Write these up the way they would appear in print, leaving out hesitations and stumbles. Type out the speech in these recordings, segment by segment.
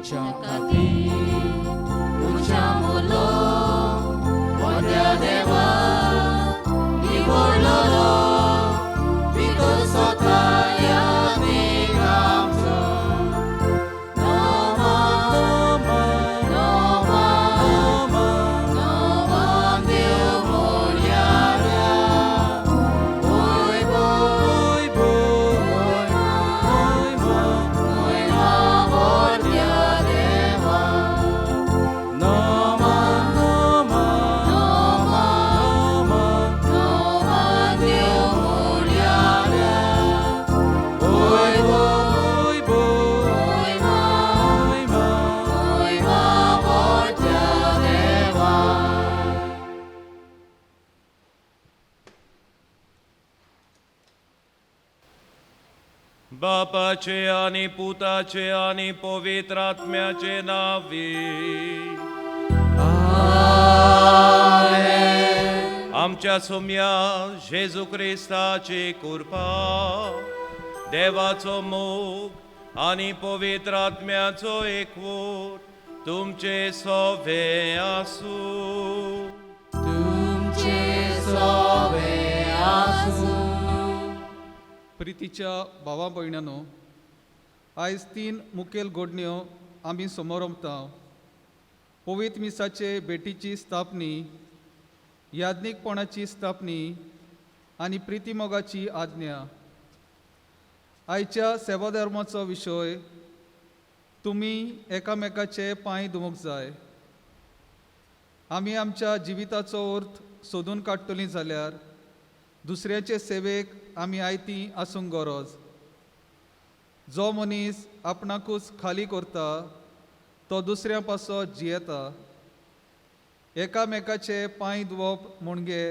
मनशा खातीर मनशा मोलो व्हडल्या देवा निवडलोलो भितर सोता यादीक आमचो नोमा नोमा नोमा देव मोरयाऱ्या ओय बो ओय मा व्हडल्या देवा नोमा नोमा नोमा देव मोरयाऱ्या ओय बो ओय मा ओय मा व्हडल्या देवा. बापाचे आणि पुताचे आणि पवित्र आत्म्याचे नावे. आमच्या सोम्या जेजू क्रिस्ताची कृपा, देवाचो मोग आणि पवित्र आत्म्याचो एकवट तुमचे सोवे आसूं. तुमचे सोवे आसूं. प्रितीच्या भावा भयणांनो, आयज तीन मुखेल घडण्यो आमी समोरमता. पवित्र मिसाचे भेटीची स्थापनी, याज्ञीकपणाची स्थापनी आनी प्रितीमोगाची आज्ञा. आयच्या सेवाधर्माचो विशय, तुमी एकामेकाचे पांय धुवंक जाय. आमी आमच्या जिविताचो अर्थ सोदून काडटलीं जाल्यार दुसऱ्याचे सेवेक आमी आयती आसूंक गरज. जो मनीस आपणाकूच खाली करता तो दुसऱ्या पासत जियेता. एकामेकाचे पांय धुवप म्हणजे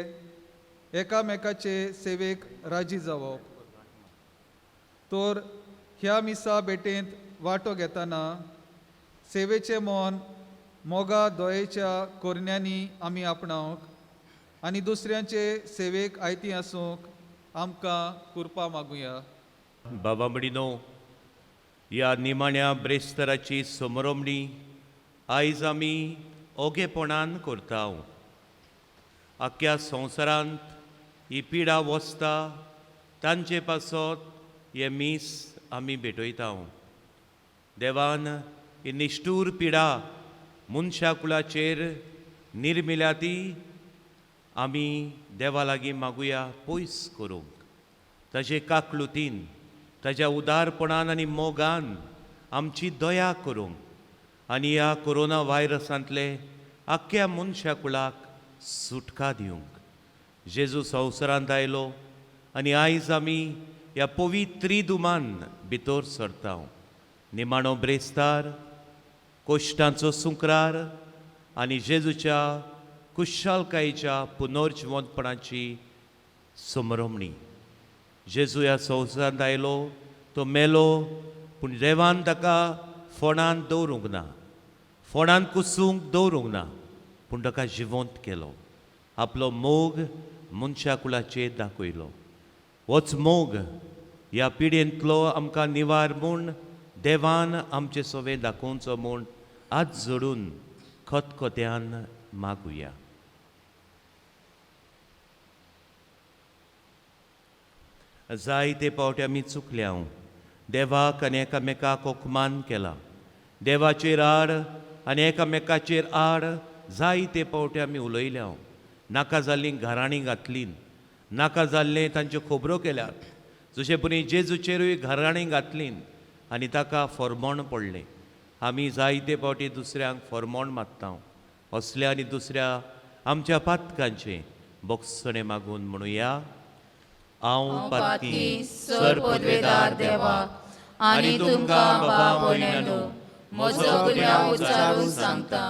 एकामेकाचे सेवेक राजी जावप. तर ह्या मिसा भेटेंत वांटो घेतना सेवेचें मन मोगा दयेच्या करण्यांनी आमी आपणावंक आनी दुसऱ्यांचे सेवेक आयती आसूंक आमकां कृपा मागुया. बाबा भयणीनो, ह्या निमाण्या ब्रेस्तराची समरोमणी आयज आमी ओगेपणान करता. आख्ख्या संवसारांत ही पिडा वसता तांचे पासत हें मीस आमी भेटयता. देवान ही निश्ठूर पिडा मनशा कुळाचेर निर्मिल्या ती आमी देवा लागीं मागुया पयस करूंक. ताजे काकलुतीन, ताज्या उदारपणान आनी मोगान आमची दया करूंक आनी ह्या कोरोना व्हायरसांतले आख्ख्या मनशा कुळाक सुटका दिवंक. जेजू संवसारांत आयलो आनी आयज आमी ह्या पवित्री दुमान भितर सरता. निमाणो ब्रेस्तार, कोश्टांचो सुंक्रार आनी जेजूच्या कुशालकायेच्या पुनर्जिवंतपणाची समरोमणी. जेजू ह्या संवसारांत आयलो, तो मेलो, पूण देवान ताका फोंडांत दवरूंक ना, फोंडांत कुसूंक दवरूंक ना, पूण ताका जिवंत केलो. आपलो मोग मनशा कुळाचेर दाखयलो. होच मोग ह्या पिडयेंतलो आमकां निवार म्हूण देवान आमचे सोवे दाखोवचो म्हूण हात जोडून खतखत्यान मागुया. जायते पावटी आमी चुकल्या, देवाक आनी एकामेकाक अपमान केला. देवाचेर आड आनी एकामेकाचेर आड जायते पावटी आमी उलयल्या. नाका जाल्लीं घराणीं घातलीं, नाका जाल्लें तांच्यो खबरो केल्यात. जशें परी जेजूचेरूय घराणीं घातलीं आनी ताका फॉर्मोण पडलें. आमी जायते पावटी दुसऱ्यांक फॉर्मोण मारता. असल्या आनी दुसऱ्या आमच्या पातकांचें बोगसणें मागून म्हणुया. हांव पातकी सर पदवेदार देवा आनी तुमकां बाबा भयणांनो म्हजो गुन्यांव उच्चारून सांगता.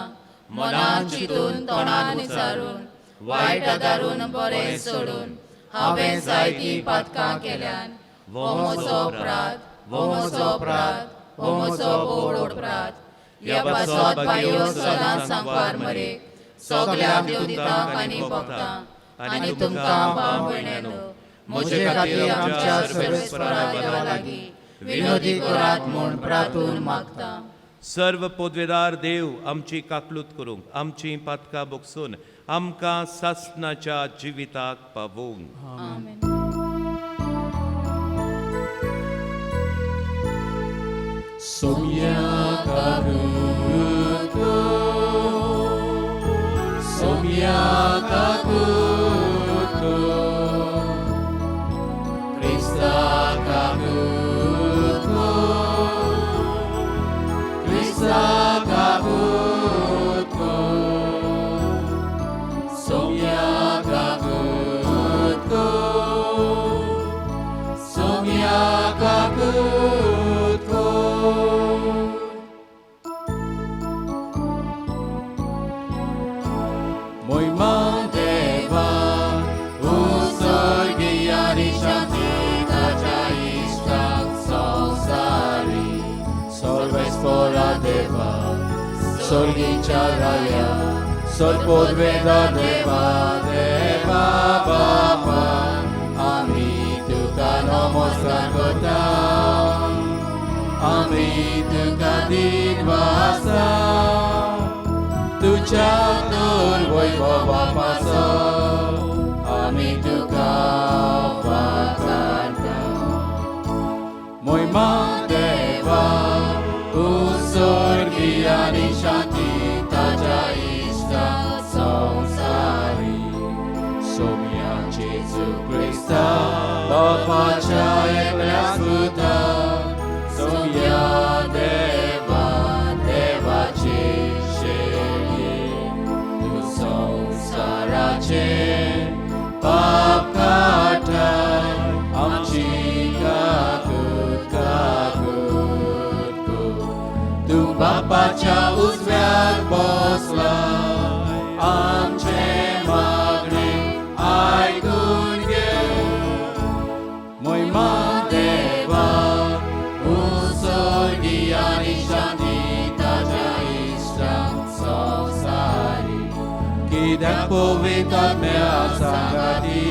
मनान चिंतून तोंडान उच्चारून वायट आदारून बरें सोडून हांवें जायतीं पातकां केल्यान. हो म्हजो अपराध, हो म्हजो अपराध, हो म्हजो भोव अपराध. ह्या पासत बायो सदां सांगपार मरे सगल्या देवदितांक आनी भक्तांक आनी तुमकां भाव भयणांनो म्हजे खातीर आमच्या सर्वेस्परा देवा लागीं विनोदी करात म्हूण प्रार्थून मागता. सर्व पोदवेदार देव आमची काकलूत करूंक, आमची पातकां बोगसून आमकां सासणाच्या जिविताक पावोवंक. आमेन. Somya kakuto, Krista kakuto, Krista kakuto, Somya kakuto, Somya kakuto. Moima deva usorgiyani shanti taja ishtak sansari sarvespora deva sorgicharaya sarpodveda deva deva bapa ami tuka namaskar kota ami tuka dinvasa तुझ्या तर वैभवापासो आमी तुका वाखाणता. मोहिमा देवा उसर्गी आनी शांती ताज्या इश्टा संवसारी सोम्या जेजू क्रिस्ता बापाच्या एकल्या सुता सोम्या देवा देवाचे संसाराचे पाप काडटाय आमची काकूत काकूत कर. तूं बापाच्या उजव्याक बसला आमचें मागणें आयकून घे. मोहिमा देवा उसर्गी आनी शांती ताज्या इश्टांक संवसारी कित्याक पवित्र आत्म्या सांगाती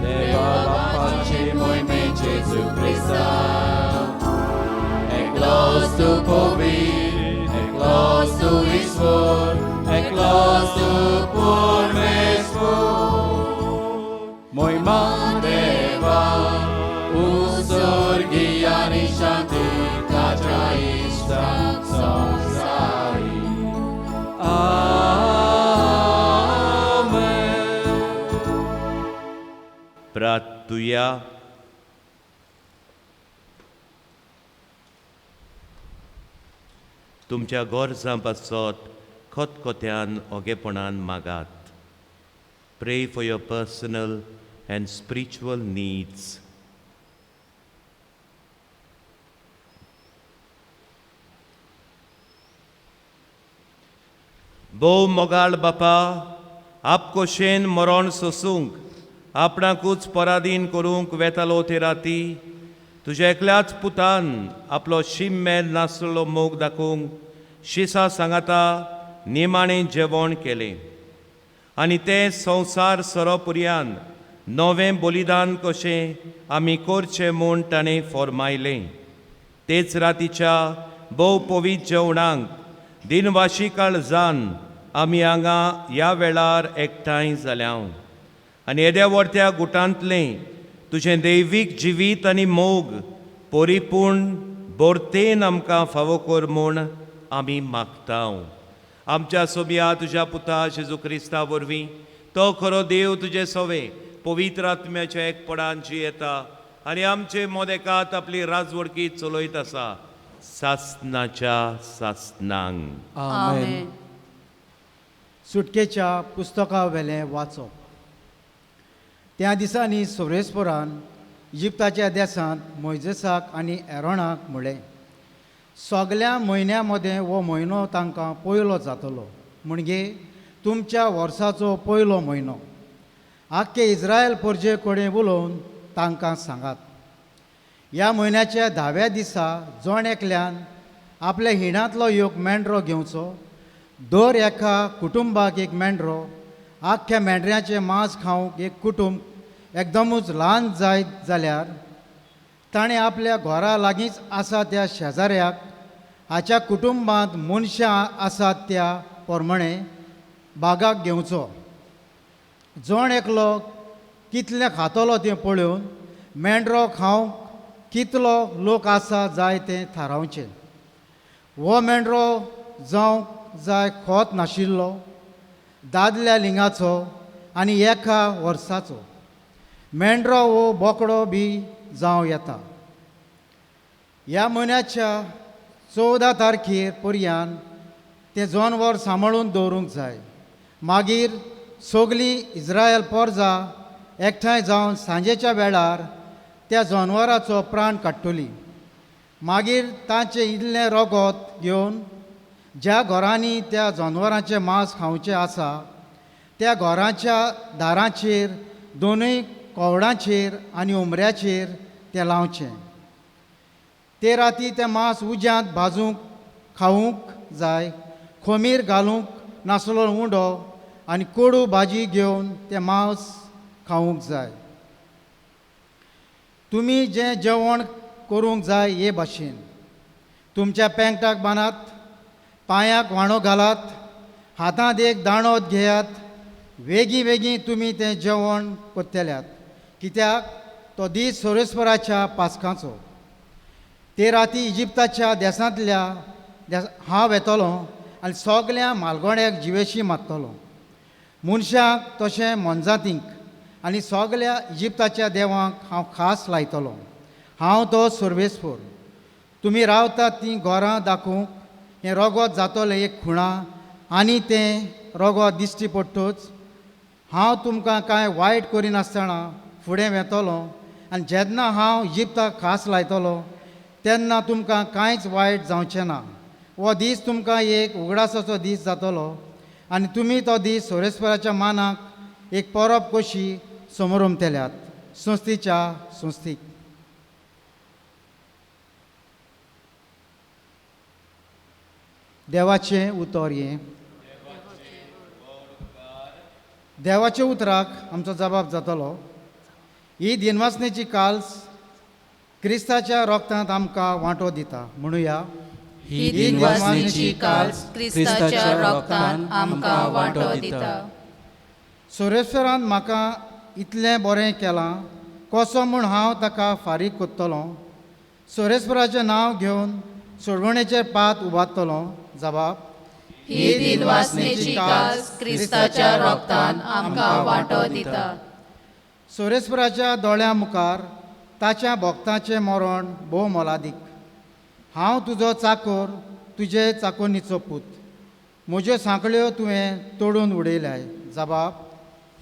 देवा बापाचे मोहिमे जेजू क्रिस्ता एकलोच तूं पवित्र, एकलोच तूं ईश्वर, एकलोच तूं परमेश्वर. मोहिमा देवा उसर्गी आनी शांती ताज्या इश्टांक संवसारी. आमेन. प्रार्थुया. तुमच्या गरजां पासत खतखत्यान ओगेपणान मागात. Pray for your personal and spiritual needs. भोव मोगाळ बापा, आपकोशेन मरण सोसूंक आपणाकूच पराधीन करूंक वेतालो ते राती तुज्या एकल्याच पुतान आपलो शिम्मेर नासलो मोग दाखोवंक शिसा सांगाता निमाणें जेवण केलें आनी तें संवसार सरोपुरयान नवें बलिदान कशें आमी करचें म्हूण ताणें फॉर्मायलें. तेच रातीच्या भोव पवित्र जेवणाक दिनवाशी काळजान आमी हांगा ह्या वेळार एकठांय जाल्या आनी येद्या व्हडत्या गुटांतलें तुजें दैवीक जिवीत आनी मोग परिपूर्ण भरतेन आमकां फावो कर म्हूण आमी मागता. आमच्या सोबिया तुज्या पुता जेजू क्रिस्ता वरवीं तो खरो देव तुजे सवे पवित्र आत्म्याच्या एकपणान जियेता आनी आमचे मोदेकात आपली राजवडकी चलयत आसा सासनाच्या सासनांक. आमेन. सुटकेच्या पुस्तका वेलें वाचप. त्या दिसांनी सोरेस्परान इजिप्ताच्या देसांत मोयजेसाक आनी एरोणाक म्हळें, सगल्या म्हयन्या मदें हो म्हयनो तांकां पयलो जातलो, म्हणजे तुमच्या वर्साचो पयलो म्हयनो. आख्खे इस्रायल परजे कडेन उलोवन तांकां सांगात, ह्या म्हयन्याच्या 10व्या दिसा जण एकल्यान आपल्या हिणांतलो एक मेंढरो घेवचो, दर एका कुटुंबाक एक मेंढरो, आख्ख्या मेंढऱ्याचें मांस खावंक एक कुटुंब एकदमूच ल्हान जायत जाल्यार ताणें आपल्या घरा लागींच आसा त्या शेजाऱ्याक हाच्या कुटुंबांत मनशां आसात त्या प्रमाणे बागाक घेवचो. जण एकलो कितलें खातलो तें पळोवन मेंढरो खावंक कितलो लोक आसा जाय तें थारावचें. हो मेंढरो जावंक जाय खोत नाशिल्लो, दादल्या लिंगाचो आनी एका वर्साचो. मेंढरो वो बोकडो बी जावं येता. ह्या म्हयन्याच्या 14 तारखेर पर्यान तें जनवर सांबाळून दवरूंक जाय. मागीर सगळीं इस्रायल पोरजा एकठांय जावन सांजेच्या वेळार त्या जनवराचो प्राण काडटली. मागीर तांचें इल्लें रगत घेवन ज्या घरांनी त्या जनवरांचें मांस खावचें आसा त्या घराच्या दारांचेर, दोनूय कवडांचेर आनी उमऱ्याचेर तें लावचें. ते राती तें मांस उज्यांत भाजूंक खावूंक जाय. खोमीर घालूंक नासलो उंडो आनी कोडू भाजी घेवन तें मांस खावूंक जाय. तुमी जें जेवण करूंक जाय हे भाशेन तुमच्या पेंकटाक बांदात, पांयाक व्हाणो घालात, हातांत एक दाणोत घेयात. वेगीं वेगीं तुमी तें जेवण करतल्यात, कित्याक तो दीस सोरेस्वराच्या पासकांचो. ते राती इजिप्ताच्या देसांतल्या हांव येतलो आनी सगल्या मालगोड्याक जिवेशी मारतलो, मनशांक तशें मोनजातींक आनी सगल्या इजिप्ताच्या देवांक हांव खास लायतलो. हांव तो सर्वेस्पोर. तुमी रावतात तीं घरां दाखोवंक हें रगत जातलें एक खुणा, आनी तें रगत दिश्टी पडटच हांव तुमकां कांय वायट करिनासतना फुडें वेतलो आनी जेन्ना हांव इजिप्ताक खास लायतलो तेन्ना तुमकां कांयच वायट जावचें ना. हो दीस तुमकां एक उगडासाचो दीस जातलो आनी तुमी तो दीस सोरेस्वराच्या मानाक एक परब कशी समोरमतल्यात. संस्थेच्या संस्थेक देवाचें उतर हें. देवाच्या उतराक आमचो जबाब जातलो. ही दिनवासनेची काल्स क्रिस्ताच्या रोगतांत आमकां वांटो दिता. म्हणुया, ही दिनवासनेची काल्स क्रिस्ताच्या रोगतांत आमकां वांटो दिता. सोरेश्वरान म्हाका इतलें बरें केलां, कसो म्हूण हांव ताका फारीक करतलो? सोरेश्वराचें नांव घेवन सोडवणेचेर पात उबारतलो. जबाब, ही दिनवासनेची काल्स क्रिस्ताच्या रोगतान आमकां वांटो दिता. सोरेश्वराच्या दोळ्यां मुखार ताच्या भक्ताचें मरण भोव मोलादीक. हांव तुजो चाकोर, तुजे चाकोनीचो पूत. म्हज्यो सांकळ्यो तुवें तोडून उडयल्याय. जबाब,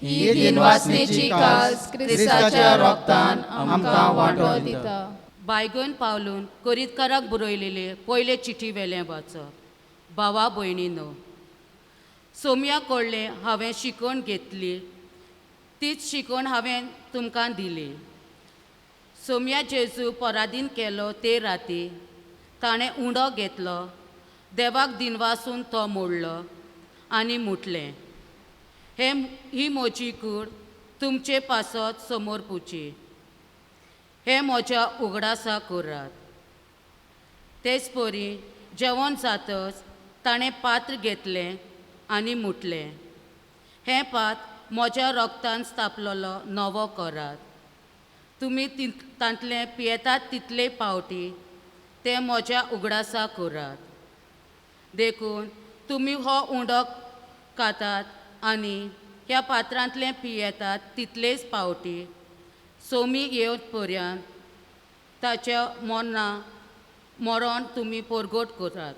ही दिनवासनेची काल्स क्रिस्ताच्या रोगतान आमकां वांटो दिता. बायगन पावलून कोरितकाराक बरयलेले पयले चिठी वेलें वाचप. भावा भयणीनो, सोम्या कडलें हांवें शिकवण घेतली तीच शिकवण हांवें तुमकां दिली. सोम्या जेजू पराधीन केलो ते राती ताणें उंडो घेतलो, देवाक दिनवासून तो मोडलो आनी म्हटलें, हे ही म्हजी कूड तुमचे पासत समोर पुची, हे म्हज्या उगडासा करात. तेच परी जेवण जातच ताणें पात्र घेतलें आनी म्हटलें, हें पात्र म्हज्या रोगतान स्थापलेलो नवो करात. तुमी तांतलें पियेतात तितले पावटी तें म्हज्या उगडासा करात. देखून तुमी हो उंडो खातात आनी ह्या पात्रांतलें पियेतात तितलेच पावटी सोमी येवत पर्यंत ताच्या मरणा मरण तुमी परगट करात.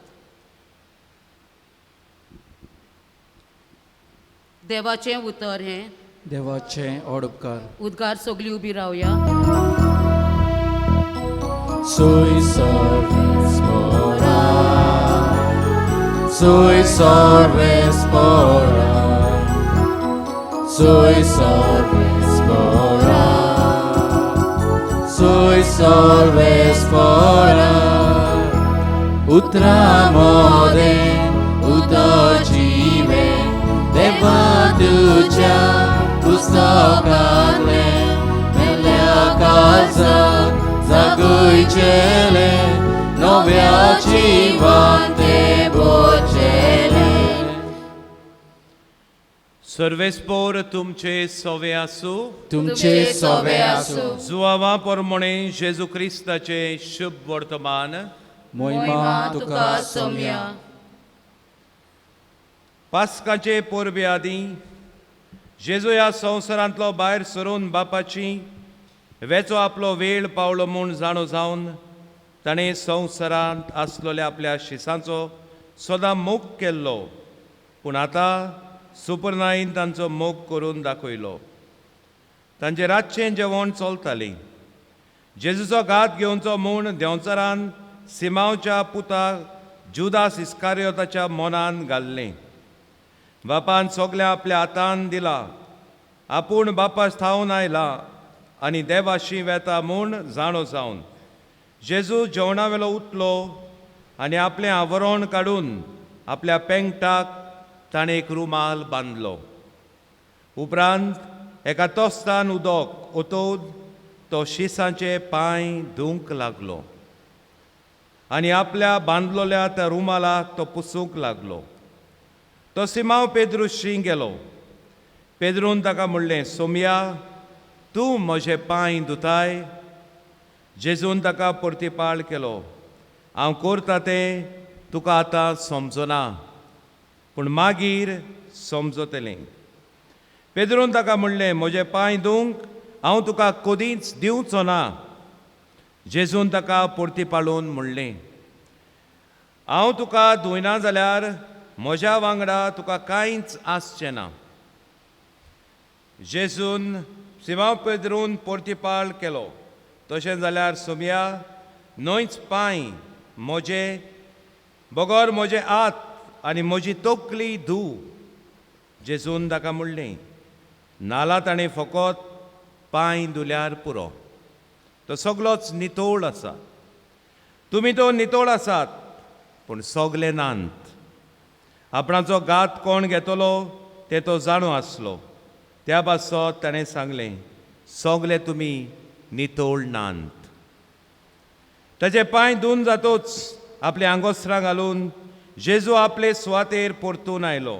देवाचें उतर हें. देवाचें ओडपकार. उद्गार सगळीं उबी रावया. Sui solves pora, sui solves pora, sui solves pora, sui solves pora. Utra mode uto jive deva tuja पुस्तकांतले मेल्या काळजाक जागयचेले नव्या जिवान ते बोचेले. सर्वेस्पोर तुमचे सवे आसूं. तुमचे सोवे आसूं. जुआवा पोरमोणे जेजू क्रिस्ताचे शुभ वर्तमान. मोहिमा तुका सोम्या. पास्काचे परबे आदीं जेजू ह्या संवसारांतलो भायर सरून बापाची वेचो आपलो वेळ पावलो म्हूण जाणो जावन ताणें संवसारांत आसलेल्या आपल्या शिसांचो सदां मोग केल्लो, पूण आतां सुपरनाईन तांचो मोग करून दाखयलो. तांचें रातचें जेवण चलतालें. जेजूचो घात घेवचो म्हूण देंवचारान सिमांवच्या पुताक जुदास इस्कारियोताच्या मनान घाल्लें. बापान सगळें आपल्या हातान दिला, आपूण बापास थावन आयला आनी देवाशी वेता म्हूण जाणो जावन जेजू जेवणा वेलो उठलो आनी आपलें आवरण काडून आपल्या पेंगटाक ताणें एक रुमाल बांदलो. उपरांत एका तोस्तान उदक ओतोवन तो शिसांचे पांय धुवंक लागलो आनी आपल्या बांदलोल्या त्या रुमालाक तो पुसूंक लागलो. तो सिमांव पेद्रूशी गेलो. पेद्रून ताका म्हणलें, सोमया, तूं म्हजे पांय धुताय? जेजून ताका परतीपाळ केलो, हांव करता तें तुका आतां समजना, पूण मागीर समजतलें. पेद्रून ताका म्हणलें, म्हजे पांय धुवंक हांव तुका कदींच दिवचो ना. जेजून ताका परतीपाळून म्हणलें, हांव तुका धुयना जाल्यार म्हज्या वांगडा तुका कांयच आसचें ना. जेजून सिमांव पेद्रून परतीपाळ केलो, तशें जाल्यार सोमया, न्हयच पांय म्हजे बगर म्हजे हात आनी म्हजी तकली धूव. जेजून ताका म्हणलें, नाला ताणें फकत पांय धुल्यार पुरो, तो सगलोच नितळ आसा. तुमी तो नितळ आसात पूण सगले नात. आपणाचो घात कोण घेतलो तें तो जाणो आसलो, त्या पासत ताणें सांगलें, सगले तुमी नितळ नात. ताचे पांय धुवन जातोच आपले आंगोस्त्रां घालून जेजू आपले सुवातेर परतून आयलो.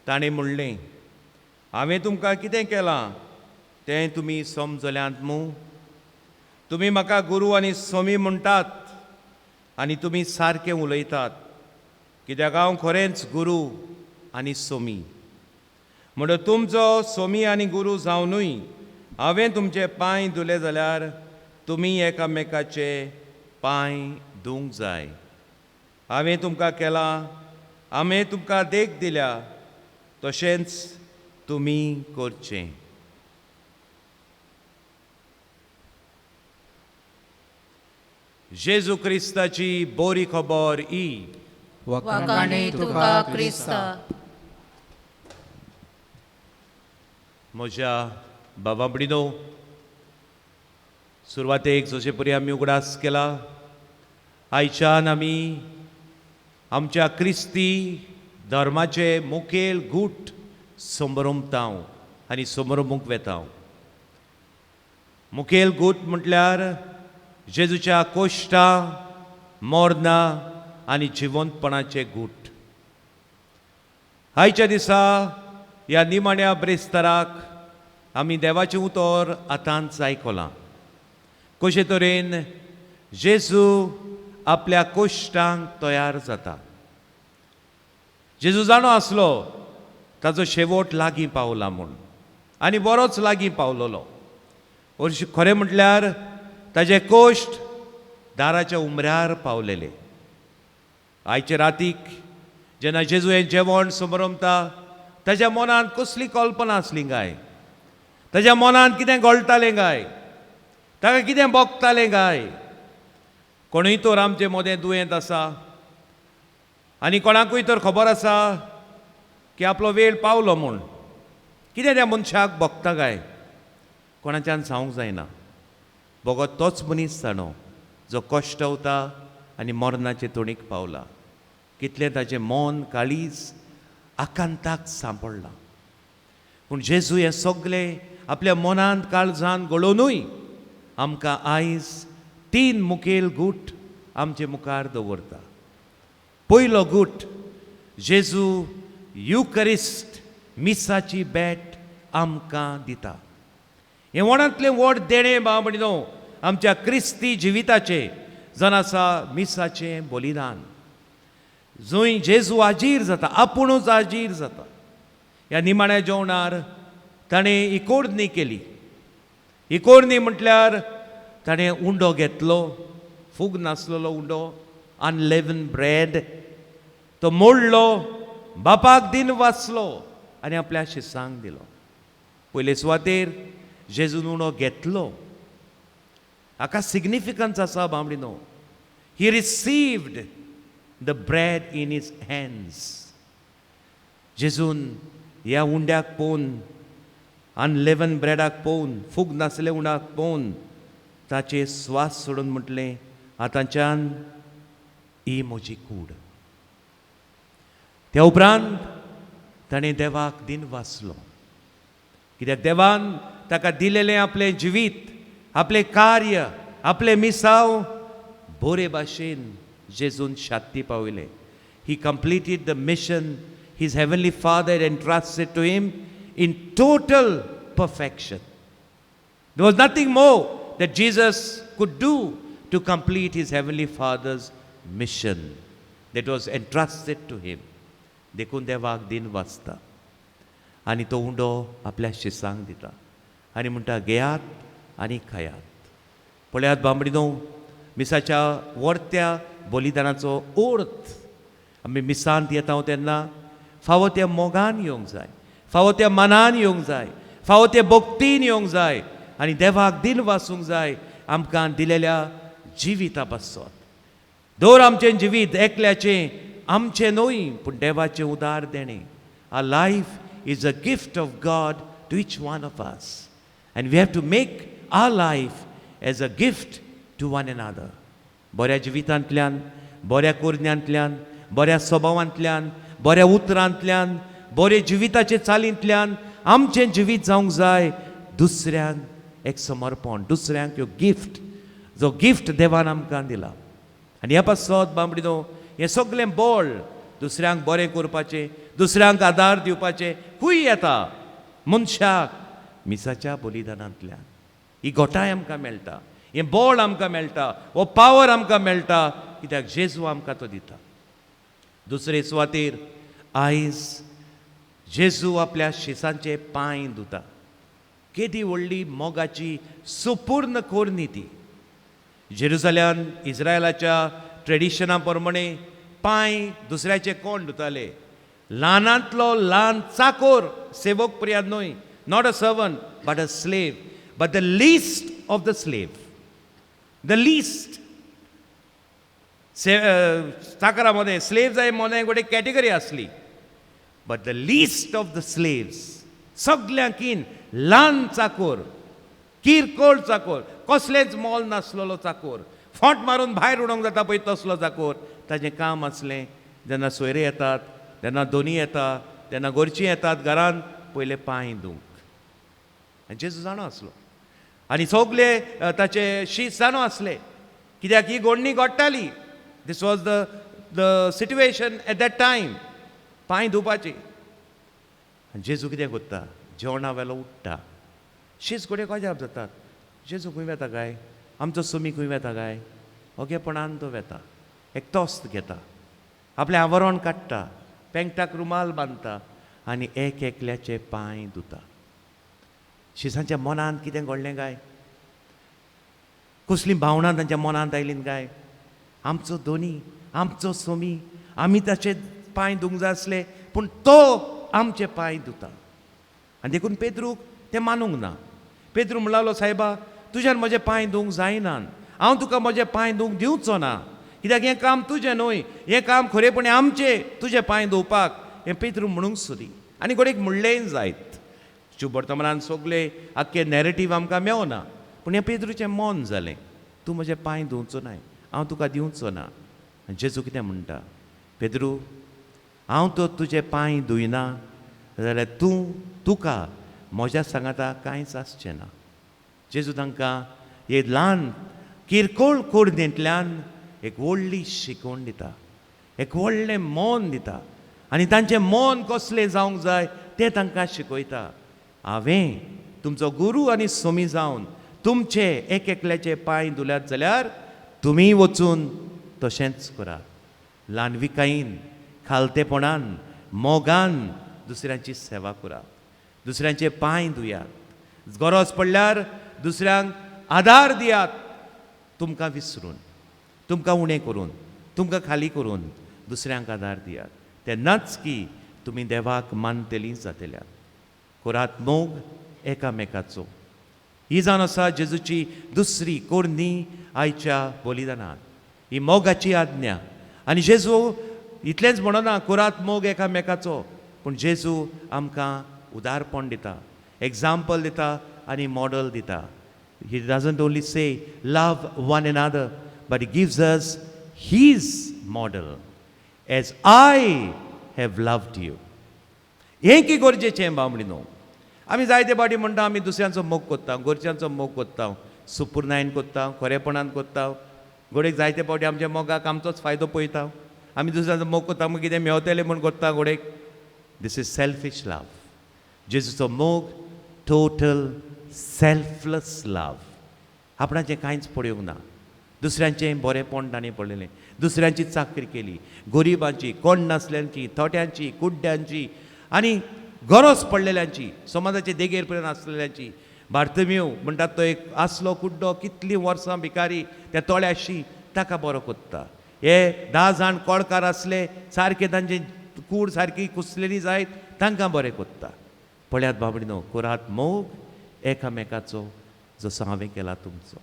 ताणें म्हणलें, हांवें तुमकां कितें केलां तें तुमी समजल्यांत मू? तुमी म्हाका गुरू आनी स्वामी म्हणटात आनी तुमी सारकें उलयतात, कित्याक हांव खरेंच गुरू आनी स्वामी. म्हणून तुमचो स्वामी आनी गुरू जावनूय हांवें तुमचे पांय धुले जाल्यार तुमी एकामेकाचे पांय धुवंक जाय. हांवें तुमकां केलां, हांवें तुमकां देख दिल्या, तशेंच तुमी करचें. जेजू क्रिस्ताची बरी खबर ही. वाखाणे तुका क्रिस्ता. म्हज्या बाबा भयणीनो, सुरवातेक जशे परी आमी उगडास केला, आयच्यान आमी आमच्या क्रिस्ती धर्माचे मुखेल गूट संभ्रमता आनी संभ्रमूंक वेता. मुखेल गूट म्हटल्यार जेजूच्या कोश्टां, मरणां आनी जिवंतपणाचे गूट. आयच्या दिसा ह्या निमाण्या ब्रेस्ताराक आमी देवाचें उतर आतांच आयकलां, कशे तरेन जेजू आपल्या कोश्टांक तयार जाता. जेजू जाणो आसलो ताचो शेवट लागीं पावला म्हूण, आनी बरोच लागीं पावलोलो. हरशीं खरें म्हटल्यार ताजे कोश्ट दाराच्या उमऱ्यार पावलेले. आयचे रातीक जेन्ना जेजू हें जेवण समरमता ताज्या मनांत कसली कल्पना आसली काय? ताज्या मनांत कितें घोळटालें काय? ताका कितें भोगतालें काय? कोणूय तर आमचे मदें दुयेंत आसा आनी कोणाकूय तर खबर आसा की आपलो वेळ पावलो म्हूण, कितें त्या मनशाक भोगता काय? कोणाच्यान सांगूंक जायना. भोगत तोच मनीस जाणो जो कश्टवता आनी मरणाचे तोणीक पावला. कितलें ताचें मन काळीज आकांताक सांपडलां. पूण जेजू हें सगलें आपल्या मनांत काळजान घडोवनूय आमकां आयज तीन मुखेल गूट आमचे मुखार दवरता. पयलो गूट, जेजू युकरिस्ट मिसाची भेट आमकां दिता. हें व्हडांतलें व्हड देणें भाव भयणीनो आमच्या क्रिस्ती जिविताचें जावन आसा मिसाचें बलिदान, जंय जेजू हाजीर जाता, आपुणूच हाजीर जाता. ह्या निमाण्या जेवणार ताणें इकोर्नी केली. इकोर्नी म्हटल्यार ताणें उंडो घेतलो, फूग नासलेलो उंडो, अनलेवन ब्रेड, तो मोडलो, बापाक दिन वाचलो आनी आपल्या शिसांक दिलो. पयले सुवातेर जेजून उंडो घेतलो. हाका सिग्निफिकन्स आसा बामडिनो. He received the bread in his hands. जेजून ह्या उंड्याक पळोवन, अनलेवन ब्रेडाक पळोवन, फूग नासले उंडाक पळोवन ताचे स्वास सोडून म्हटलें, आतांच्यान ही म्हजी कूड. त्या उपरांत ताणें देवाक दिन वाचलो, कित्याक देवान ताका दिलेलें आपलें जिवीत, आपलें कार्य, आपलें मिसांव बरे भाशेन जेजून शात्ती पावयलें. He completed the mission his heavenly father entrusted to him in total perfection. There was nothing more that Jesus could do to complete his heavenly Father's mission that was entrusted to him. देखून देवाक दिन वाचता आनी तो उंडो आपल्या शिसांक दिता आनी म्हणटा, घेयात आनी खायात. पळयात बांबडीनो, मिसाच्या वर्त्या बलिदानाचो अर्थ. आमी मिसांत येता तेन्ना फावो त्या मोगान येवंक जाय, फावो त्या मनान येवंक जाय, फावो त्या भक्तीन येवंक जाय आनी देवाक दिन वाचूंक जाय आमकां दिलेल्या जिविता पासत. दवर आमचें जिवीत एकल्याचें आमचें न्हय, पूण देवाचें उदार देणें. Our life is a gift of God to each one of us and we have to make our life as a gift to one another. बऱ्या जिवितांतल्यान, बऱ्या कोरण्यांतल्यान, बऱ्या स्वभावांतल्यान, बऱ्या उतरांतल्यान, बरे जिविताचे चालींतल्यान आमचें जिवीत जावंक जाय दुसऱ्यांक एक समर्पण, दुसऱ्यांक ह्यो गिफ्ट, जो गिफ्ट देवान आमकां दिला. आनी ह्या पासत बांबडीनो, हें सगळें बळ दुसऱ्यांक बरें करपाचें, दुसऱ्यांक आदार दिवपाचें खूंय येता मनशाक मिसाच्या बलिदानांतल्यान. ही घोटाय आमकां मेळटा, हें बळ आमकां मेळटा, हो पावर आमकां मेळटा, कित्याक जेजू आमकां तो दिता. दुसरे सुवातेर आयज जेजू आपल्या शिसांचे पांय धुता. केदी व्हडली मोगाची सुपूर्ण कोरनी ती. जेरुजल्यान इस्रायलाच्या ट्रेडिशना प्रमाणे पांय दुसऱ्याचे कोण धुताले? ल्हानांतलो ल्हान चाकोर, सेवक प्रिया न्हय, not a servant but a slave, but the least of the slave, the least चाकरा मदें स्लेव जाय मदें गोटे कॅटेगरी आसली, but the least of the slaves, सगल्यांकीन ल्हान चाकोर, किरकोळ चाकोर, कसलेंच मोल नासलेलो चाकोर, फोंट मारून भायर उडोवंक जाता पळय तसलो चाकोर. ताजें काम आसलें जेन्ना सोयरे येतात, जेन्ना दोनी येता, तेन्ना गोरचीं येतात घरान, पयले पांय धुवंक. आनी जेजू जाणो आसलो आनी सगले ताचे शीत जाणो आसले, कित्याक ही गोडणी घडटाली. This was the situation at that time, पांय धुवपाची. आनी जेजू कितें करता? जेवणा वेलो उठ्ठा. शीस घडये गजाप जातात, जेजू खंय वेता काय, आमचो सुमी खंय वेता काय? ओगेपणान तो वेता, एक तोस्त घेता, आपलें आवरण काडटा, पेंकटाक रुमाल बांदता आनी एक एकल्याचे पांय धुता. शिसांच्या मनांत कितें घडलें काय? कसलीं भावनां तांच्या मनांत आयलीं काय? आमचो दोनी, आमचो सोमी, आमी ताचे पांय धुवंक जाय आसले, पूण तो आमचे पांय धुता. आनी देखून पेद्रूक तें मानूंक ना. पेद्रू म्हणलो, सायबा, तुज्यान म्हजे पांय धुवंक जायना, हांव तुका म्हजे पांय धुवंक दिवचो ना, कित्याक हें काम तुजें न्हय, हें काम खरेपणी आमचें, तुजे पांय धुवपाक. हें पेद्रू म्हणूंक सोदी आनी घडयेक म्हणलेंय जायत. वर्तमानान सगळे आख्खे नॅरेटीव आमकां मेवना, पूण हें पेद्रूचें मन जालें, तूं म्हजे पांय धुवचो नाय, हांव तुका दिवचो ना. आनी जेजू कितें म्हणटा? पेद्रू, हांव तो तुजे पांय धुयना जाल्यार तूं तुका म्हज्या सांगाता कांयच आसचें ना. जेजू तांकां हे ल्हान किरकोळ कोडणेंतल्यान एक व्हडली शिकवण दिता, एक व्हडलें मन दिता आनी तांचें मन कसलें जावंक जाय तें तांकां शिकयता. हांवें तुमचो गुरू आनी सोमी जावन तुमचे एक एकल्याचे पांय धुल्यात जाल्यार तुमी वचून तशेंच करात. ल्हानविकायेन, खालतेपणान, मोगान दुसऱ्यांची सेवा करात, दुसऱ्यांचे पांय धुयात, गरज पडल्यार दुसऱ्यांक आदार दियात, तुमकां विसरून, तुमकां उणें करून, तुमकां खाली करून दुसऱ्यांक आदार दियात. तेन्नाच की तुमी देवाक मानतलीं जातल्यात. करात मोग एकामेकाचो. ही जावन आसा जेजूची दुसरी कोरणी आयच्या बलिदानान, ही मोगाची आज्ञा. आनी जेजू इतलेंच म्हणना करात मोग एकामेकाचो, पूण जेजू आमकां उदारपण दिता, एग्जाम्पल दिता आनी मॉडल दिता. He doesn't only say love one another, but he gives us his model, as I have loved you. हें की गरजेचें बामणी न्हू. आमी जायते फावटी म्हणटा आमी दुसऱ्यांचो मोग कोत्ता, घरच्यांचो मोग कोत्ता, सुपुरनायन कोत्ता, खरेपणान कोत्ता. घोडेक जायते फावटी आमच्या मोगाक आमचोच फायदो पळयता. आमी दुसऱ्यांचो मोग कोत्ता मागीर कितें मेवतलें म्हूण कोत्ता घोडेक. This is selfish love. जेजूचो मोग टोटल सेल्फलस लव. आपणाचें कांयच पळोवंक ना, दुसऱ्यांचें बरेंपण ताणें पळयलें, दुसऱ्यांची चाकरी केली, गरिबांची, कोण नासल्यांची, थोट्यांची, कुड्ड्यांची आनी गरज पडलेल्यांची, समाजाचे देगेर पर्यंत आसलेल्यांची. बार्तम्यू म्हणटात तो एक आसलो कुड्डो, कितलीं वर्सां भिकारी, त्या तोळ्याशी ताका बरो कोत्ता. हे 10 जाण कोळकार आसले, सारके तांचे कूड सारकी कुसलेली जायत, तांकां बरें कोत्ता. पळयात बाबडी न्हू, करात मोग एकामेकाचो जसो हांवें केला तुमचो.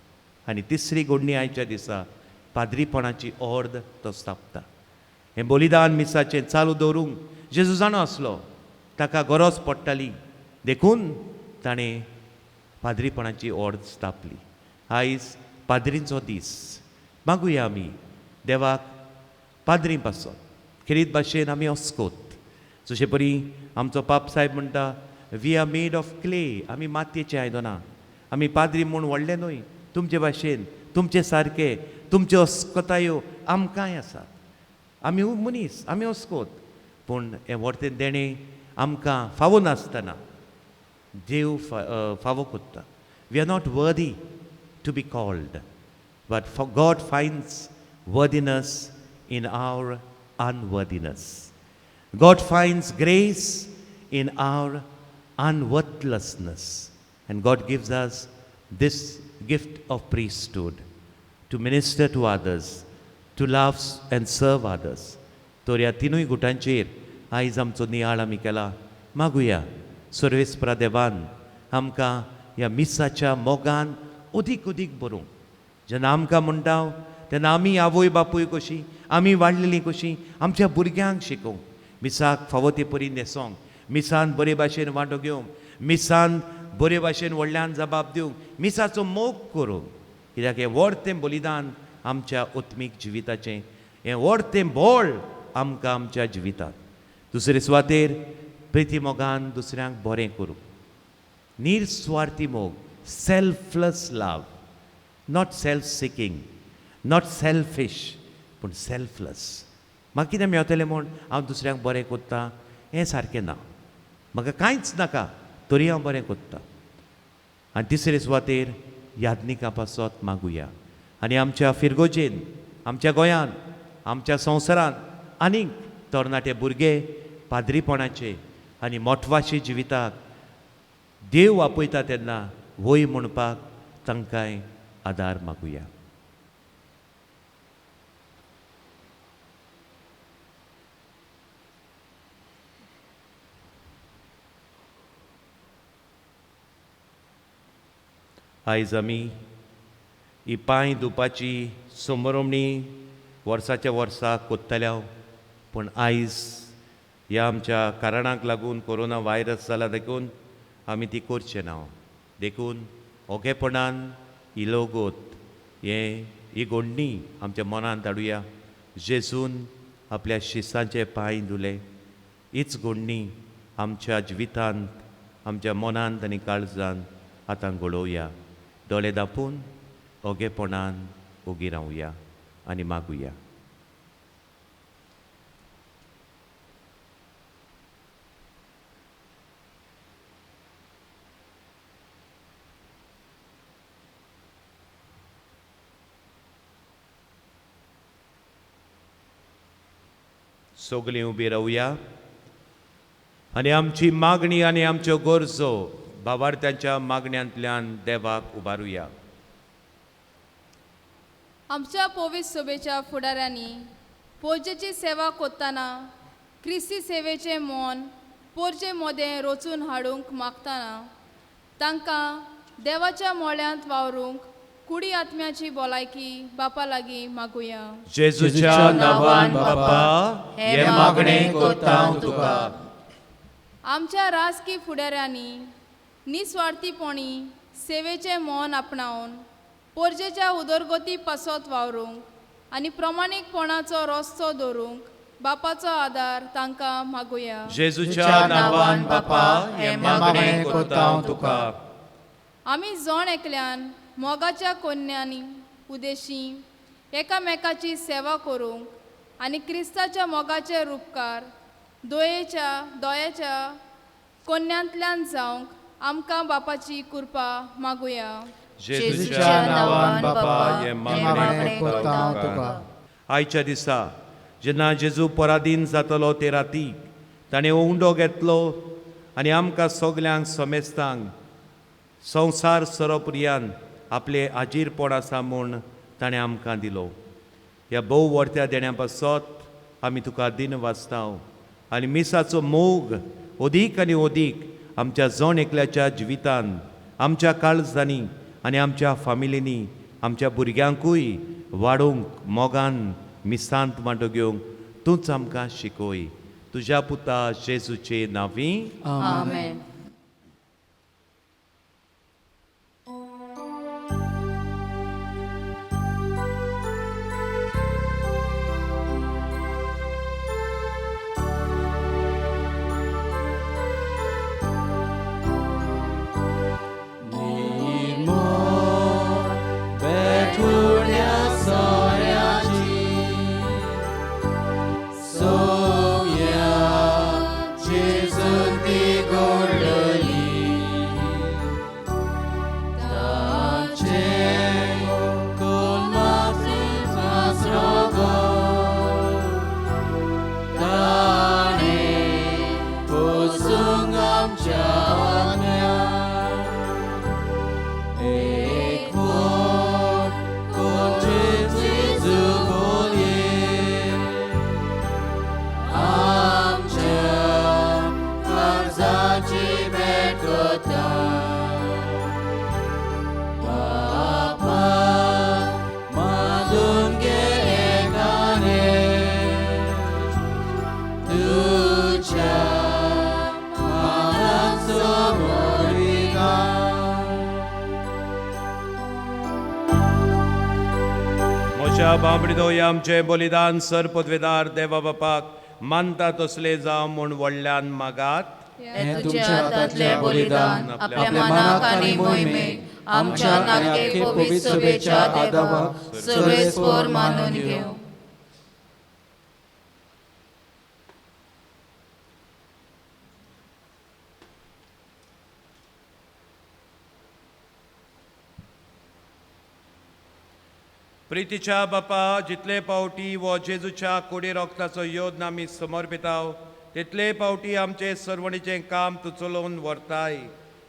आनी तिसरी गोडणी आयच्या दिसा पाद्रीपणाची ऑर्द तो स्थापता. हें बलिदान मिसाचें चालू दवरूंक जेजू जाणो आसलो, ताका गरज पडटाली, देखून ताणें पाद्रीपणाची ऑर्द स्थापली. आयज पाद्रींचो दीस. मागुया आमी देवाक पाद्री पासत खेरीत भाशेन आमी अस्कोत. जशे परी आमचो पाप साहेब म्हणटा, we are made of clay, आमी मातयेचें आयदनां, आमी पाद्री म्हूण व्हडले न्हय, तुमचे भाशेन, तुमचे सारके, तुमच्यो अस्कतायो आमकांय आसात. आमी मनीस, आमी अस्कोत, पूण हें व्हडतें देणें आमकां फावो नासतना देव फावो कोत्ता. We are not worthy to be called, but God finds worthiness in our unworthiness. God finds grace in our unworthlessness, and God gives us this gift of priesthood to minister to others, to love and serve others. तर ह्या तिनूय गुटांचेर आयज आमचो नियाळ आमी केला. मागुया सर्वेस्परा देवान आमकां ह्या मिसाच्या मोगान अदीक अदीक बरोवंक. जेन्ना आमकां म्हणटा तेन्ना आमी आवय बापूय कशी, आमी वाडलेलीं कशी, आमच्या भुरग्यांक शिकोवंक, मिसाक फावो ते परी न्हेसोंक, मिसान बरे भाशेन वांटो घेवंक, मिसान बरे भाशेन व्हडल्यान जबाब दिवंक, मिसाचो मोग करूंक. कित्याक हें व्हड तें बलिदान आमच्या आत्मीक जिविताचें, हें व्हड तें बळ आमकां आमच्या जिवितांत. दुसरे सुवातेर प्रिती मोगान दुसऱ्यांक बरें करूंक, निरस्वार्थी मोग, selfless love, not self seeking, not selfish, पूण सेल्फलस. म्हाका कितें मेवतलें म्हूण हांव दुसऱ्यांक बरें कोत्ता हें सारकें ना, म्हाका कांयच नाका तरी हांव बरें कोत्ता. आनी तिसरे सुवातेर याज्ञिकां पासत मागुया आनी आमच्या फिरगोजेन, आमच्या गोंयांत, आमच्या संवसारांत आनीक तरणाटे भुरगे पाद्रीपणाचे आनी मोटवाशी जिविताक देव आपयता तेन्ना वय म्हणपाक तांकांय आदार मागुया. आयज आमी ही पांय धुवपाची समरमणी वर्साच्या वर्सा कोत्तल्या, पूण आयज ह्या आमच्या कारणाक लागून कोरोना व्हायरस जाला देखून आमी ती करचे ना. देखून ओगेपणान ही लोगोत हें ही गोडणी आमच्या मनांत हाडुया. जेजून आपल्या शिसांचे पांय धुले, हीच गोडणी आमच्या जिवितांत, आमच्या मनांत आनी काळजांत आतां घडोवया. दोळे धांपून ओगेपणान ओगी रावया. आनी मागुया. सगळीं उबी रावया आनी आमची मागणी आनी आमच्यो गरजो भावार्थ्यांच्या मागण्यांतल्यान देवाक उबारुया. आमच्या पोवीस सभेच्या फुडाऱ्यांनी पोरजेची सेवा करतना क्रिस्ती सेवेचें मन पोरजे मोदें रचून हाडूंक मागतना तांकां देवाच्या मोळ्यांत वावरूंक कुडी आत्म्याची भलायकी बापा लागीं मागुया. जेजूच्या नांवान बापा हें मागणें करता तुका. आमच्या राजकी फुडाऱ्यांनी निस्वार्थीपणी सेवेचें मन आपणावन पोरजेच्या उदरगती पासत वावरूंक आनी प्रमाणीकपणाचो रस्तो दवरूंक बापाचो आदार तांकां मागुया. जेजूच्या नांवान बापा हें मागणें करता तुका. आमी जण एकल्यान मोगाच्या कोन्यांनी उदेशी एकामेकाची सेवा करूंक आनी क्रिस्ताच्या मोगाचे रुपकार दयेच्या दयाच्या कोन्यांतल्यान जावंक आमकां बापाची कृपा मागुया. जेजूच्या नांवान बापा हें मागणें करता तुका. आयच्या दिसा जेन्ना जेजू पराधीन जातलो ते राती ताणें उंडो घेतलो आनी आमकां सगल्यांक समेस्तांक संवसार सरोप्रियान आपले आजीरपण आसा म्हूण ताणें आमकां दिलो. ह्या भोव वर्त्या देण्या पासत आमी तुका दिन वाचता आनी मिसाचो मोग अदीक आनी अदीक आमच्या जण एकल्याच्या जिवितान, आमच्या काळजांनी आनी आमच्या फामिलींनी, आमच्या भुरग्यांकूय वाडोवंक मोगान मिसांत वांटो घेवंक तूंच आमकां शिकय. तुज्या पुता जेजूचे नांवी आमेन. आमचे बलिदान सर पदवेदार देवा बापाक मानता तसले जावं म्हूण व्हडल्यान मागात. तुमच्या हातांतलें बलिदान आपल्या मनाक आनी मोहिमेक आमच्या नाके पवित्र सभेच्या देवाक सर्वेस्पर मानून घेवं. प्रितीच्या बापा, जितले पावटी वो जेजूच्या कुडी रोगताचो योद्न आमी समर्पिताव तितले पावटी आमचे सरवणीचें काम तूं चलोवन व्हरताय.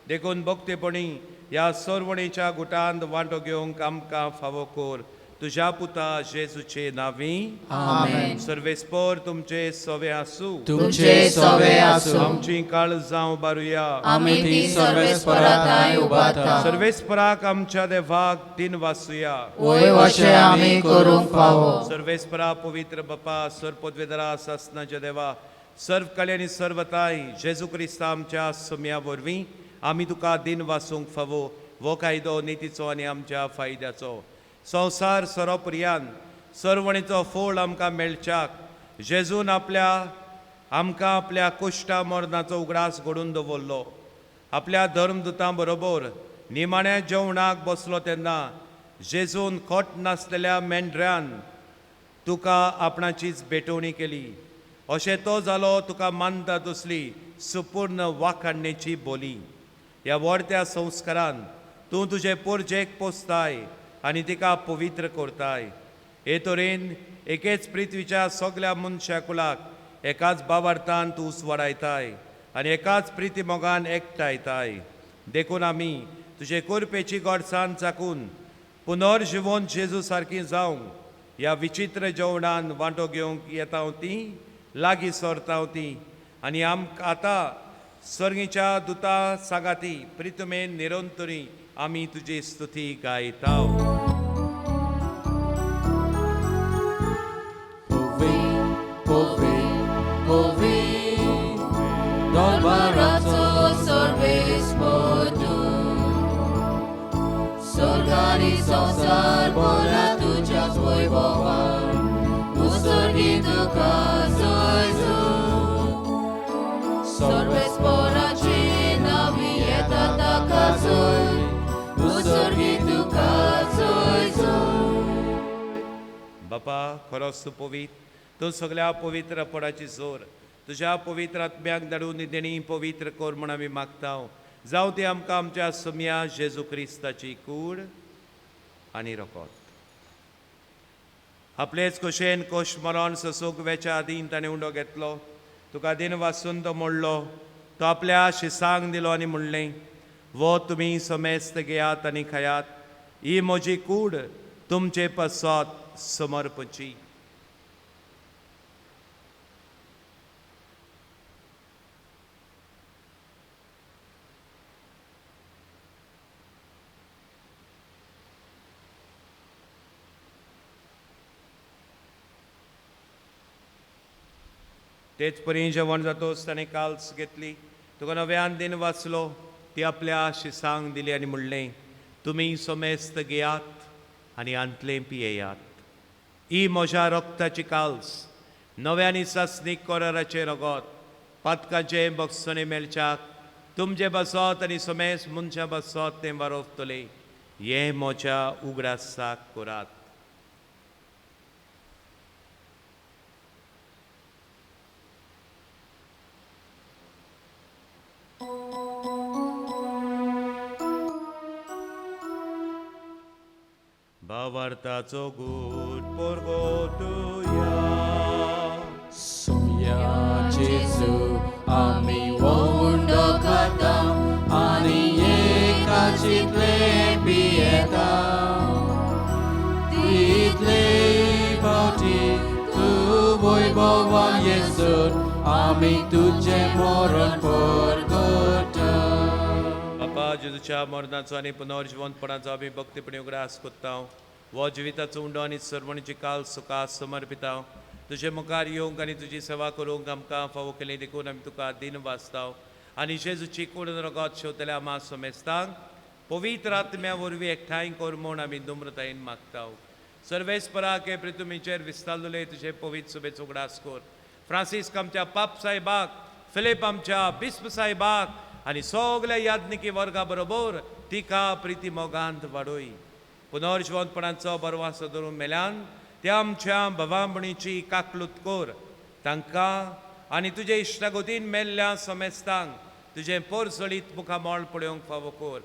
देखून भक्तीपणी ह्या सरवणीच्या गुटांत वांटो घेवंक आमकां फावो कर. तुज्या पुता जेजूचे नांवी आमेन. सर्वेस्पर तुमचे सवे आसूं. तुमचे सवे आसूं. आमची काळजां उबारुया. आमी ती सर्वेस्परा थांय उबारता. सर्वेस्पराक आमच्या देवाक दिन वासुया. वय वशें आमी करूंक फावो. सर्वेस्परा पवित्र बापा, सर्व पदवेदारा सासनाच्या देवा, सर्व कले आनी सर्वताय जेजू क्रिस्ता आमच्या सम्या वरवीं आमी तुका दिन वासूंक फावो. वो कायदो नितीचो आनी आमच्या फायद्याचो संवसार सरोप्रियान सरवणीचो फोळ आमकां मेळच्याक जेजून आपल्या आमकां आपल्या कुश्टा मरणाचो उगडास घडून दवरलो. आपल्या धर्मदुतां बरोबर निमाण्या जेवणाक बसलो तेन्ना जेजून खोट नासलेल्या मेंढऱ्यान तुका आपणाचीच भेटवणी केली. अशें तो जालो तुका मानता तसली सुपूर्ण वाखाणणेची बोली. ह्या व्हडत्या संस्कारान तूं तुजे पोरजेक पोसताय आनी तिका पवित्र करताय. हे तरेन एकेच पृथ्वीच्या सगल्या मनशा कुळाक एकाच बावार्थान तूं उसवाडायताय आनी एकाच प्रिती मोगान एकठांयताय. देखून आमी तुजे कोरपेची गोडसान चाकून पुनर्जिवोन जेजू सारकी जावंक ह्या विचित्र जेवणान वांटो घेवंक येता ती लागीं सरता ती आनी आमकां आतां सर्गीच्या दुता सागाती प्रितमेन निरंतरी आमी तुजी स्तुती गायता. दरबाराचो सर्वेस्पर स्वर्गानी संवसार भरला तुज्याच वैभवान, उसर्गी तुका जय जय. सर्वेस्पराची नावी येता ताका जय, उसर्गी तुका जय जय. बापा खरोच तूं पवित्र, तूं सगल्या पवित्रपणाची जोर तुज्या पवित्र आत्म्याक धाडून देणी पवित्र कर म्हूण आमी मागता. जावं ती आमकां आमच्या सोम्या जेजू क्रिस्ताची कूड आनी रकोत. आपलेच खोशेन कोश मरण सोसूंक वेच्या आदीं ताणें उंडो घेतलो, तुका दिन वासून तो मोडलो, तो आपल्या शिसांक दिलो आनी म्हणलें, वो तुमी समेस्त घेयात आनी खायात, ही म्हजी कूड तुमचे पासत समर्पची. तेच परी जेवण जातोच ताणें काल्स घेतली, तुका नव्यान दिन वाचलो, ती आपल्या शिसांक दिली आनी म्हणलें, तुमी समेस्त घेयात आनी आंतलें पियेयात, ही म्हज्या रक्ताची काल्स, नव्यानी सासणीक कराराचें रगत, पातकाचें बक्षणें मेळच्याक तुमचें बसत आनी समेस्त मनशां बसत तें वारोवतलें, हें म्हज्या उगडासाक करात. भावार्थाचो गूट परगटुया. सोम्या जेजू आमी उंडो खाता आनी एकाचितले पियेता, तितले फावटी तूं वैभवान येसून आमी तुजें मरण परगटा. बापा जेजूच्या मरणाचो आनी पुनर्जिवंतपणाचो आमी भक्तीपणी उगडास कोत्ता. हो जिविताचो उंडो आनी सर्वणीची काल सुखा समर्पिता. तुजे मुखार येवंक आनी तुजी सेवा करूंक आमकां फावो केली देखून आमी तुका दिन वाचता. आनी जेजूची कूड रगत शेवतल्या आमा समेस्तांक पवित्र आत्म्या वरवीं एकठांय कर म्हूण आमी नम्रतायेन मागता. सर्वेस्पराक हे पृथ्वीचेर विस्तारलेले तुजे पवित्र सुबेचो उगडास कर. फ्रांसीस्क आमच्या पाप साहेबाक, फिलीप आमच्या बिस्प साहेबाक आनी सगल्या याज्ञिकी वर्गा बरोबर तिका प्रिती मोगांत वाडोय. पुनर्जिवंतपणाचो बरवासो धरून मेल्यान त्या आमच्या भवामणीची काकलूत कर. तांकां आनी तुजे इश्टागतीन मेल्ल्या समेस्तांक तुजें पोरजळीत मुखामळ पळोवंक फावो कर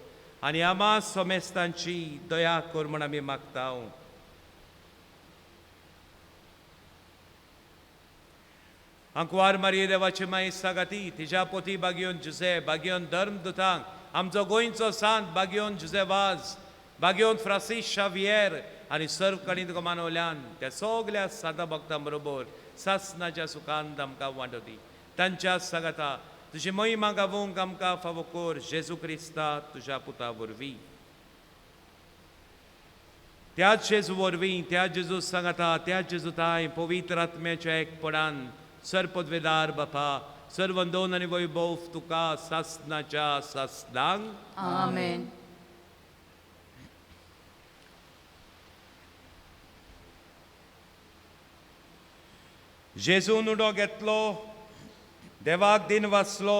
आनी आमा समेस्तांची दया कर म्हूण आमी मागता. आंकवार मारिये देवाची माई सागाती, तिज्या पोती बागियोन जुजे, बागियोन धर्मदुतांक, आमचो गोंयचो सांत बागियोन जुजे वाज, बागियोन फ्रांसीस शावियर आनी सर्व कडेन तुका मानवल्यान त्या सगल्या सादा भक्तां बरोबर सासनाच्या सुखान आमकां वांटो दी. तांच्या सागाता तुजी महिमा गावोवंक आमकां फावो कर जेजू क्रिस्ता तुज्या पुता वरवीं. त्याच जेजू वरवीं, त्या जेजू सांगाता, त्या जेजू ताय पवित्र आत्म्याच्या एकपणान सर्पदवेदार बापा सर्वंदोन आनी वैभव तुका सासनाच्या सासनांक. आमेन. जेजून उडो घेतलो, देवाक दिन वाचलो,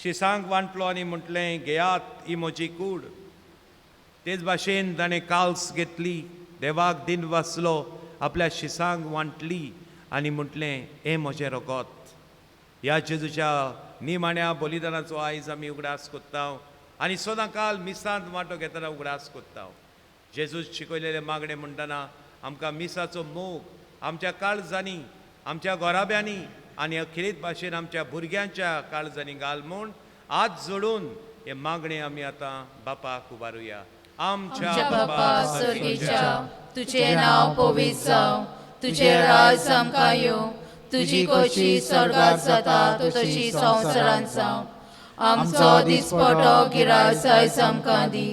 शिसांक वांटलो आनी म्हटलें, घेयात ही म्हजी कूड. तेच भाशेन ताणें काल्स घेतली, देवाक दिन वाचलो आपल्या शिसांक वांटली आनी म्हटलें हें म्हजें रगत. ह्या जेजूच्या निमाण्या बलिदानाचो आयज आमी उगडास कोत्ता आनी सदां काल मिसांत वांटो घेतना उगडास कोत्ता. जेजूस शिकयलेलें मागणें म्हणटना आमकां मिसाचो मोग आमच्या काळजांनी, आमच्या घराब्यांनी आनी अखेरीत भाशेन आमच्या भुरग्यांच्या काळजांनी घाल म्हूण हात जोडून हें मागणें आमी आतां बापाक उबारुया. आमच्या बापा स्वर्गीच्या, तुजें नांव पवित्र जावं, तुजें राज आमकां येवं, तुजी खोशी स्वर्गात जाता तशी संवसारांत जावं. आमचो दिसपटो गिरास आयज आमकां दी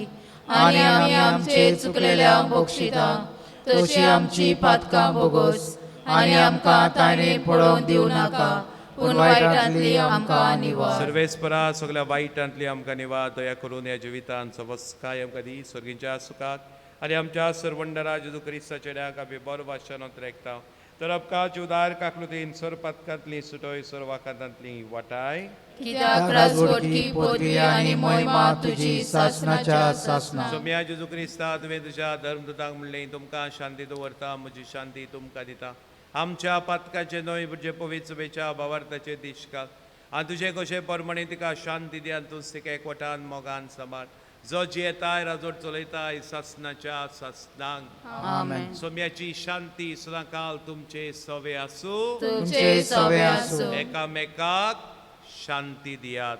आनी आमी आमचे चुकलेल्यांक बक्षिता तशी आमची पातकां भोगोस आनी आमकां ताणें पळोवन दिवं नाका पूण वायटांतली आमकां निवार. सर्वेस्परा सगळ्या वायटांतली आमकां निवार. दया करून ह्या जिवितांत सवस्काय आमकां दी स्वर्गींच्या सुखाक आनी आमच्या सरवंडरा जेजू क्रिस्ताच्या चेड्याक आमी बरो वाशानोत रेखता. तर अपकाची उदार काकलुतीन सरपातकांतली सुटोय सर्वाकांतांतली वाटाय. कित्याक राजवटकी पदवी आनी मोहिमा तुजी सासणाच्या सासणा. सोम्या जेजू क्रिस्ता, तुवें तुज्या धर्मदूतांक म्हणलें तुमकां शांती दवरता, म्हजी शांती तुमकां दिता. आमच्या पातकाचे न्हय म्हणजे पवित्र सभेच्या भावार्थाचे दिश्काल आनी तुजे कशे प्रमाणे तिका शांती दी आनी तूं तिका एकवटान मोगान सांबाळ, जो जियेताय राजवट चलयताय सासणाच्या सासणांक. आमेन. सोम्याची शांती सदांकाल तुमचे सवे आसूं, तुमचे सवे आसूं. एकामेकाक शांती दियात.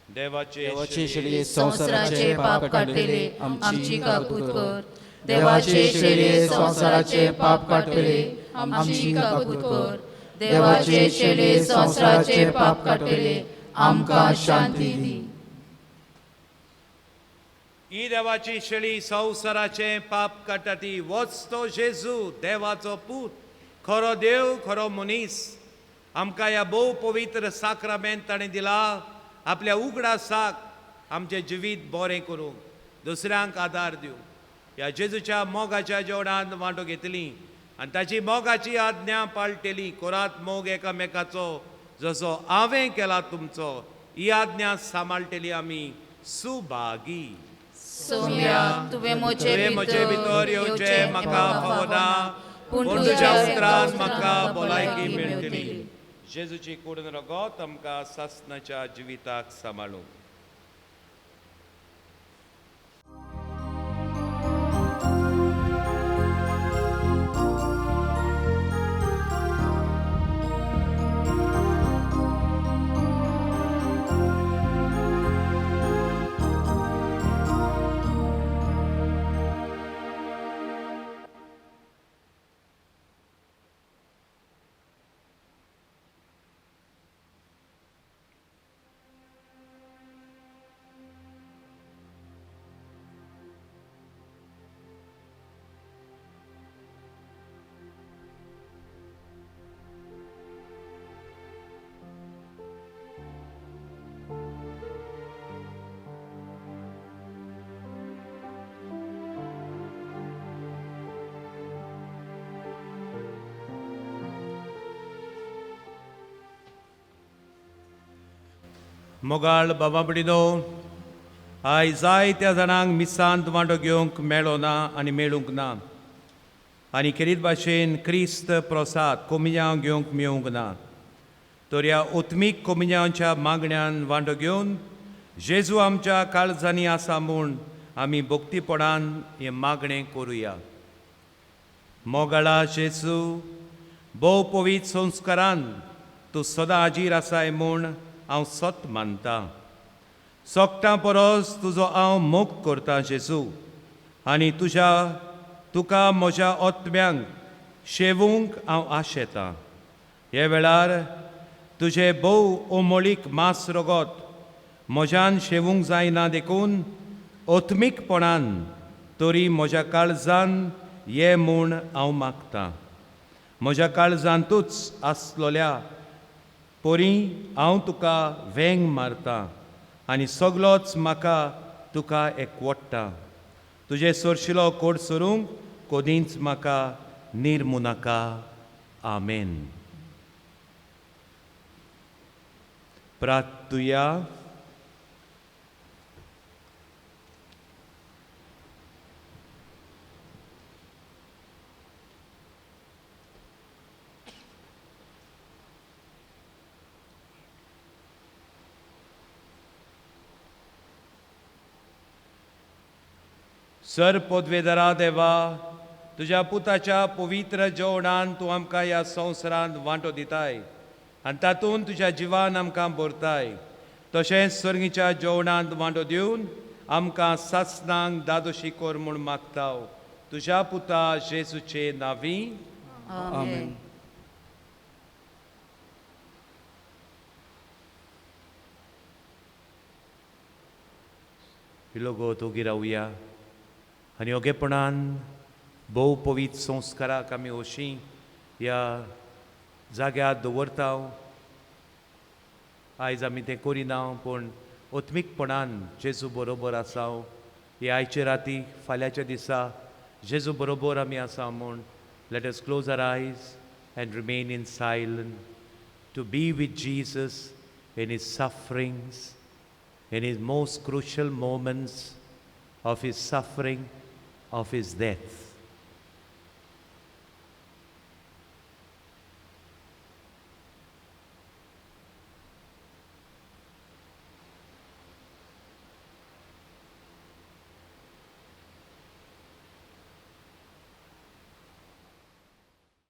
देवाचे शेळये संवसाराचे पाप काडटले आमची काकूत कर. देवाचे शेळये संवसाराचे पाप काडटले आमची काकूत कर. देवाचे शेळये संवसाराचे पाप काडटले आमकां शांती दी. ही देवाची शेळी संवसाराचे पाप काडटा ती वच तो जेजू देवाचो पूत, खरो देव खरो मनीस. आमकां ह्या भोव पवित्र साक्रामेंत ताणें दिला आपल्या उगडासाक आमचें जिवीत बरें करूंक, दुसऱ्यांक आदार दिवंक. ह्या जेजूच्या मोगाच्या जेवणांत वांटो घेतली आनी ताची मोगाची आज्ञा पाळटेली. कोरात मोग एकामेकाचो जसो हांवें केला तुमचो, ही आज्ञा सांबाळटेली आमी सुभागी. सोम्या, तुवें म्हजे भितर येवचें म्हाका फावना, पूण तुज्या उतरान म्हाका भलायकी मेळटली. जेजूची कूड रगत आमकां सासणाच्या जिविताक सांबाळूं. मोगाळ बाबा भयणीनो, आयज जायत्या जाणांक मिसांत वांटो घेवंक मेळो ना आनी मेळूंक ना आनी खेरीत भाशेन क्रिस्त प्रसाद कोमियांव घेवंक मेळूंक ना. तर ह्या उत्मीक कोमियांच्या मागण्यान वांटो घेवन जेजू आमच्या काळजांनी आसा म्हूण आमी भक्तीपणान हें मागणें करुया. मोगाळा जेजू, भोव पवित्र संस्कारान तूं सदां हाजीर आसाय म्हूण हांव सत मानता. सोगटां परस तुजो हांव मोग करता जेजू, आनी तुज्या तुका म्हज्या ओत्म्यांक शेवूंक हांव आशेतां. हे वेळार तुजें भोव ओमोळीक मास रगत म्हज्यान शेवूंक जायना देखून ओत्मीकपणान तरी म्हज्या काळजान ये म्हूण हांव मागतां. म्हज्या काळजांतूच आसलोल्या परी हांव तुका वेंग मारता आनी सगलोच म्हाका तुका एकवडटा. तुजें सोरशिलो कोड सोरूंक कोदींच म्हाका निर्मू नाका. आमेन. प्रार्थुया. सर पोदवेदरा देवा, तुज्या पुताच्या पवित्र जेवणान तूं आमकां ह्या संवसारांत वांटो दिताय आनी तातूंत तुज्या जिवान आमकां भरताय. तशेंच सर्गीच्या जेवणांत वांटो दिवन आमकां सासणांक दादोशी कर म्हूण मागता तुज्या पुता जेजूचे नांवी. आमेन. पिलोगो तोगी रावया आनी योगेपणान भोव पवित्र संस्काराक आमी अशीं ह्या जाग्यार दवरता. आयज आमी तें करिना पूण आत्मीकपणान जेजू बरोबर आसा. हे आयचे राती फाल्यांच्या दिसा जेजू बरोबर आमी आसा म्हूण let us close our eyes and remain in silence to be with Jesus in his sufferings, in his most crucial moments of his suffering, of his death.